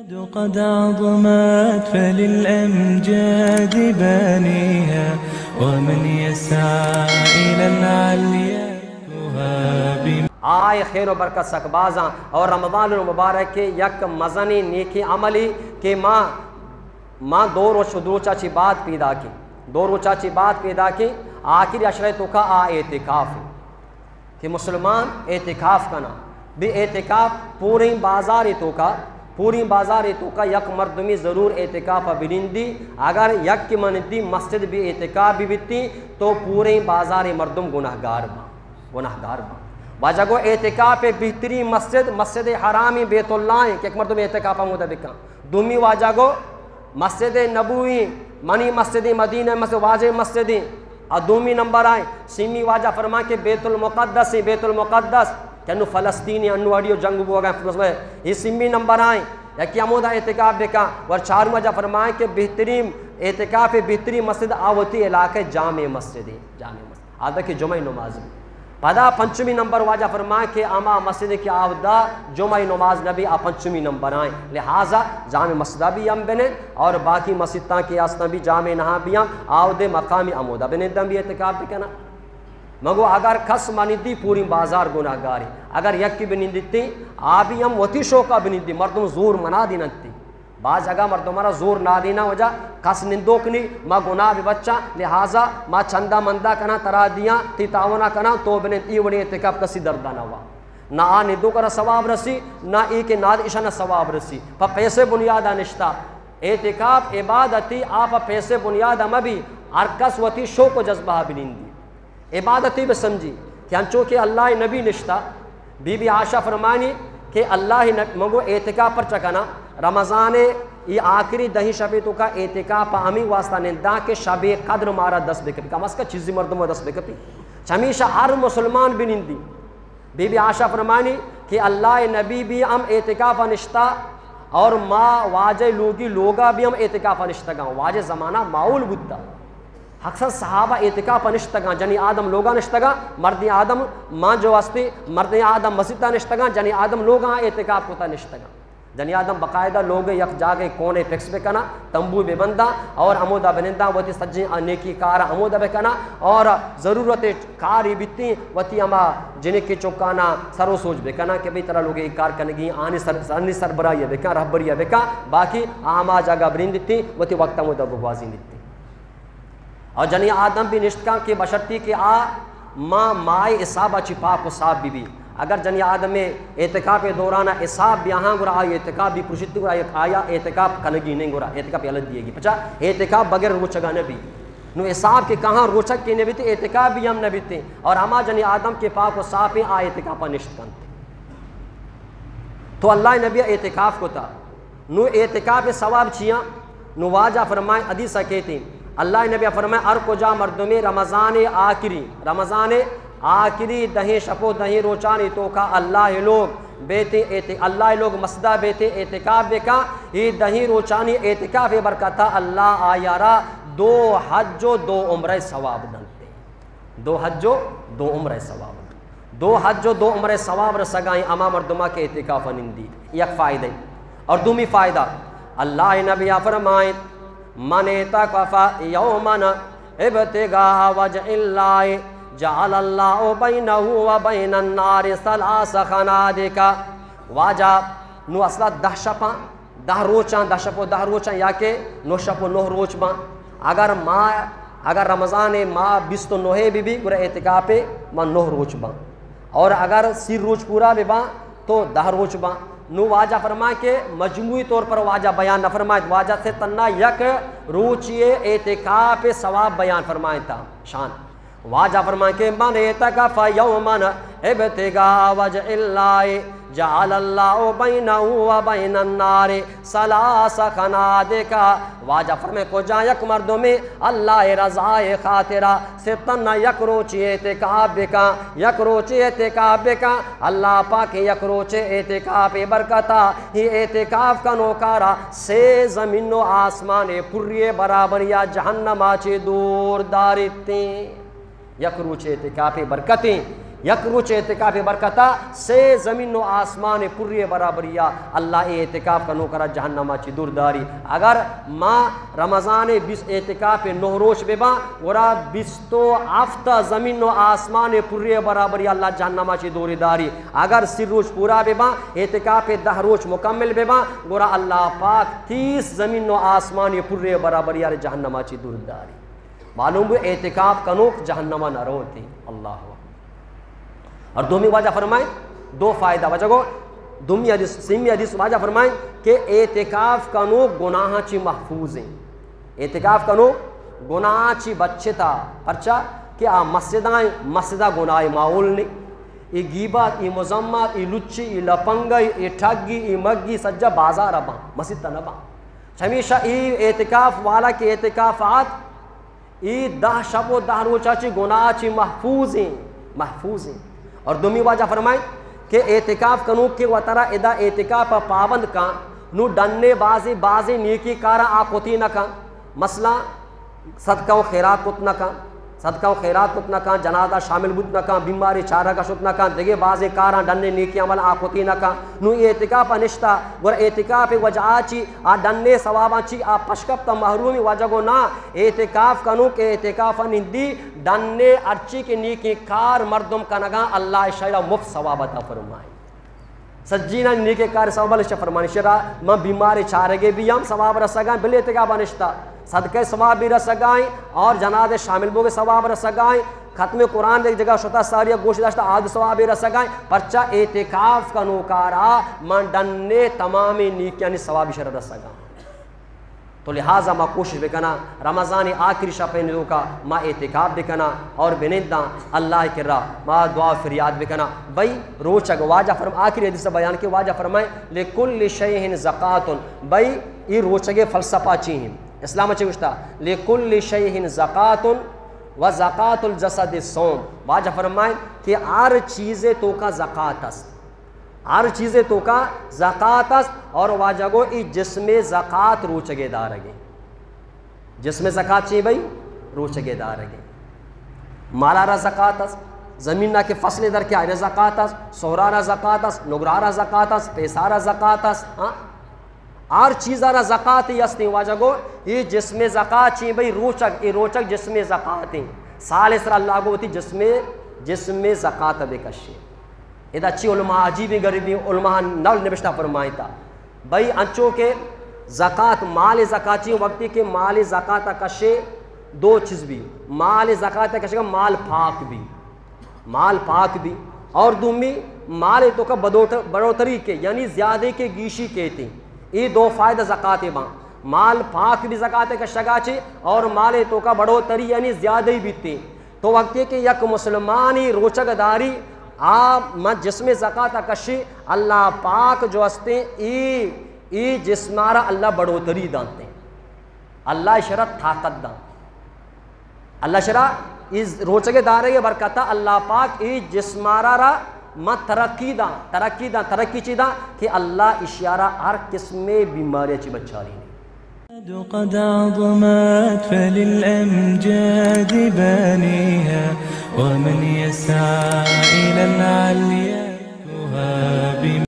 قد عظمت فللأمجاد بانيها، ومن يسعى إلى العليا يهاب. آئے خیر و برکت سک بازاں اور رمضان المبارک کے یک مزنیں نیکیں عملی کہ ما، ما دو روچ، دو روچا چی بعد پیدا کی، دو روچا چی بعد پیدا کی، آخری عشرہ توکا آ اعتکاف کہ مسلمان اعتکاف کنا۔ بی اعتکاف پوریں بازار توکا، پوریں بازار توکا یک مردمی ضرور اعتکاف بنندی۔ اگر یک کی منندی مسجد بی اعتکاف بی بیتی تو پوریں بازار مردم گناہگار با، گناہگار با۔ واجہ گو اعتکاف بہترین مسجد، مسجد حرام بیت اللہ ہیں کہ یک مردم اعتکاف ہمودا بکن۔ دومی واجہ گو مسجد نبوی، منی مسجد مدینہ، مسجد واجہ مسجد، آ دومی نمبر آئیں۔ سیمی واجہ فرمائیں کہ بیت المقدس، بیت المقدس کہ انو فلسطین انو اڑیو جنگ بوگا، یہ سیمی نمبر آئیں۔ یکی ہمودا اعتکاف بکا۔ اور چارمی واجہ فرمائیں کہ بہترین اعتکاف، بہترین مسجد آوتی علاقہ جامع مسجد، جامع مسجد۔ آدا کہ جمعہ نماز۔ پدا پنچمی نمبر واجہ فرمائیں کہ اما مسجد کہ آودا جمعہ نماز نبی آ پنچمی نمبر آئیں، لہذا جامع مسجدہ بھی ہم بنیں اور باقی مسجداں کہ آستاں بھی جامع نہاں بھی ہم آودے مقامی عمودہ بننداں بھی اعتکاف بکناں۔ مگو اگر کس منندی پوری بازار گناہگاری، اگر یکی بنندی تی آ بھی ہم وتی شوقا بنندی، مردم زور منا دیننتی۔ باز جگہ مردماں را زور نادیناں وجہ کس نندوک نی، ما گناہ بہ بچاں، لہذا ما چندہ مندہ کناں ترا دیاں، تی تعاونا کناں، تو بنند، ای وڑیں اعتکاف کسی دردا نہ وا۔ نہ آ نندوک را ثواب رسی، نہ ای کہ ناد اشاں ثواب رسی۔ پہ پیسے بنیادا نشتا۔ اعتکاف عبادتی آ پہ پیسے بنیادا مبی، ہر کس وتی شوق و جذبہ بنندی۔ عبادتی بہ سمجھی کہ انچو کہ اللہ نبی نشتا، بی بی عائشہ فرمانی کہ اللہ نبی، مگو اعتکاف پرچہ کنا، رمضان ای آخری دہیں شپے توکا اعتکاف پہ ہمی واسطہ ننداں کہ شب قدر مارا دست بکپی، کم از کم چیزی مردم دست بکپی۔ چمیشہ ہر مسلمان بنندی۔ بی بی عائشہ فرمانی کہ اللہ نبی بھی ہم اعتکاف نشتا اور ما واجہ لوگی لوگا بھی ہم اعتکاف نشتگاں۔ واجہ زمانہ ماحول بوتا۔ اکثر صحابہ اعتکاف نشتگاں، جنی آدم لوگا نشتگاں، مردی آدم ماں جو واسطے، مردی آدم مسجدا نشتگاں، جنی آدم لوگا اعتکاف کتا نشتگاں۔ جنی آدم باقاعدہ لوگ یک جاگے کونے فکس بکنا، تمبو ببندا اور ہمودا بنندا وتی سجیں نیکی کار ہمودا بکنا اور ضرورت کاری بیتی وتی ہما جنکی چکانا سر و سوج بکنا کہ بھئی ترا لوگے ای کار کنگی، آنی سر، آنی سربراہی بکن، رہبری بکن، باقی ہما جاگہ بنندتی وتی وقت ہمودا بگوازینتی۔ اور جنی آدم بھی نشت کن کہ بشرطی کہ آ ما ماہ حساب چی پاک و صاف بی بی۔ اگر جنی آدم اعتکاف دوران حساب بیاہاں گڑا آئی اعتکاف بھی پرشت گڑا آیا اعتکاف کنگی نہیں گڑا اعتکاف یلت دیے گی۔ پچا اعتکاف بغیر روچگا نہ بی۔ نو حساب کہ کہاں روچگ کی نہ بیتی اعتکاف بھی ہم نہ بیتی۔ اور ہما جنی آدم کہ پاک و صاف ہیں آ اعتکاف نشت کنت۔ تو اللہ نبی اعتکاف کتا۔ نو اعتکاف ثواب چیاں؟ نو واجہ فرمائیں حدیث کہتے ہیں، اللہ نبی فرمائیں ہر کجا مردمی رمضان آخری، رمضان آخری دہیں شپ و دہیں روچانی توکا اللہ لوگ بیتے اعت-، اللہ لوگ مسجدہ بیتے اعتکاف بکا، یہ دہیں روچانی اعتکاف برکتا اللہ آیارا دو حج و دو عمرہ ثواب دنتے۔ دو حج و دو عمرہ ثواب۔ دو حج و دو عمرہ ثواب رسگائیں اما مردمہ کے اعتکاف نندی۔ یک فائدہ۔ اور دومی فائدہ، اللہ نبی فرمائیں، من اعتکف یوما ابتغاء وجه اللہ جعل اللہ بینہ و بین النار ثلاث خنادق۔ واجہ نو اصلا دہ شپاں دہ روچاں، دہ شپ و دہ روچاں یا کہ نو شپ و نو روچ باں۔ اگر ماہ، اگر رمضان ماہ بیست و نوے بی بی، گڑا اعتکاف ما نو روچ باں۔ اور اگر سی روچ پورا بی باں تو دہ روچ باں۔ نو واجہ فرمائے کہ مجموعی طور پر واجہ بیان نہ فرمائے، واجہ سے تنہا یک روچی اعتکاف ثواب بیان فرمائے تا شان۔ واجہ فرمائیں کہ من اعتکف یوما ابتغاء وجه اللہ جعل اللہ بینہ و بین النار ثلاث خنادق۔ واجہ فرمائیں کجا یک مردمے اللہ رضائے خاطرہ صرف تنہا یک روچی اعتکاف بکن، یک روچی اعتکاف بکن، اللہ پاک یک روچے اعتکاف برکتا، یہ اعتکاف کنوکارا سے زمین و آسمان پری برابر یا جہنم چی دور دارتی۔ یک روچ اعتکاف برکتیں، یک روچ اعتکاف برکتا سے زمین و آسمان پری برابریا اللہ اے اعتکاف کنوکرا جہنما چی دور داری۔ اگر ما رمضان بیست اعتکاف نہ روچ بباں، گڑا بیست و ہفت زمین و آسمان پری برابریا اللہ جہنما چی دور داری۔ اگر سی روچ پورا بباں، اعتکاف دہ روچ مکمل بباں، گڑا اللہ پاک تیس زمین و آسمان پری برابریا جہنما چی دور داری۔ معلوم بو اعتکاف کنوک جہنما نہ روتی۔ اللہ اکبر۔ اور دومی واجہ فرمائیں، دو فائدہ واجہ کو، دومی حدیث، سیمی حدیث واجہ فرمائیں کہ اعتکاف کنوک گناہ چی محفوظ ہیں۔ اعتکاف کنوک گناہ چی بچتا، پرچا کہ آ مسجداں، مسجدہ گناہ ماحول نہیں۔ ای گیبات، ای مذمت، ای لچی، ای لپنگی، ای ٹھگی، ای مگی سجا بازار بان، مسجد تا نہ بان۔ ہمیشہ ای اعتکاف والا کے اعتکافات ای دہ شپ و دہ روچا چی گناہ چی محفوظ ہیں، محفوظ ہیں۔ اور دومی واجہ فرمائیں کہ اعتکاف کنوک کہ وترا ادا اعتکاف پابند کن، نو ڈنے بازی، بازی نیکی کارا آ کتی نہ کن۔ مثلا صدقہ و خیرات کت نہ کن، صدقہ و خیرات کت نہ کن، جنازہ شامل بوت نہ کن، بیماری چارگا شت نہ کن، دگہ بازی کاراں ڈنے نیکی عمل آ کتی نہ کن۔ نو اعتکاف نشتا، گڑا اعتکاف وجہ چی آ ڈنے ثواباں چی آ پشکپتا محرومی واجہ گو نا۔ اعتکاف کنوک اعتکاف نندی ڈنے ہرچی کہ نیکی کار مردم کنگا اللہ شاید مفت ثواب عطا فرمائے۔ سجینا نیکی کار ثواب اللہ فرمانی شرا من بیماری چارگے بھی ہم ثواب رسگا بل اعتکاف نشتا۔ صدقہ ثواب بھی رسگائیں اور جنازہ شامل بوگے ثواب رسگائیں۔ ختم قرآن ایک جگہ شتا ساری گوش داشتا آد ثواب رسگائیں۔ پرچا اعتکاف کنوکارا من ڈنے تمام نیکیانی ثواب شر رسگائیں۔ تو لہذا ما کوشش بکنا رمضان آخری شپین دوکا ما اعتکاف بکنا اور بننداں اللہ کرا ما دعا فریاد بکنا۔ بھئی روچگ واجہ فرم، آخری حدیث بیان کے واجہ فرمائے، لکل شیء زکات۔ بھئی ای روچگے فلسفہ چی ہیں؟ اسلام چی گوشتا؟ لکل شیء زکات و زکات الجسد الصوم۔ واجہ فرمائے کہ ہر چیزے توکا زکات است۔ ہر چیزے توکا زکات است اور واجہ گو ای جسم زکات روچگے دارگے۔ جسم زکات چی بھئی؟ روچگے دارگے۔ مالا را زکات است، زمین نا کہ فصل در کے آئرے زکات است، سہرا را زکات است، نگرا را زکات است، پیسا را زکات است، ہاں؟ ہر چیزا را زکاتی ہستیں واجہ گو، ای جسم زکات چی بھئی؟ روچگ، ای روچگ جسم زکاتیں۔ سال سر اللہ گو وتی جسم، جسم زکات بکشے۔ ادا چی علماء عجیبیں غریبیں علماء نول نبشتہ فرمائیتا۔ بھئی انچو کہ زکات، مال زکات چی وقتی کہ مال زکات کشے دو چیز بھی، مال زکات کشے گا مال پاک بھی، مال پاک بھی، اور دومی مال توکا بدوٹ-، بڑوتری کے، یعنی زیادہ کے گیشی کہتے ہیں۔ یہ دو فائدہ زکات باں۔ مال پاک بھی زکات کشگا چی اور مال توکا بڑوتری یعنی زیادہ ہی بیتے۔ تو وقتی کہ یک مسلمانی روچگ داری، آ من جسم زکات کشی، اللہ پاک جو ہستیں ای، ای جسمارا اللہ بڑوتری دانتے۔ اللہ شرط طاقت دان۔ اللہ شرا ای روچگ دارے برکتا اللہ پاک ای جسمارا را ما ترقی دان، ترقی دان، ترقی چی دان کہ اللہ اشیارا ہر قسم بیماری چی بچاری۔ قد عظمت فللأمجاد بانيها، ومن يسعى إلى العليا يهاب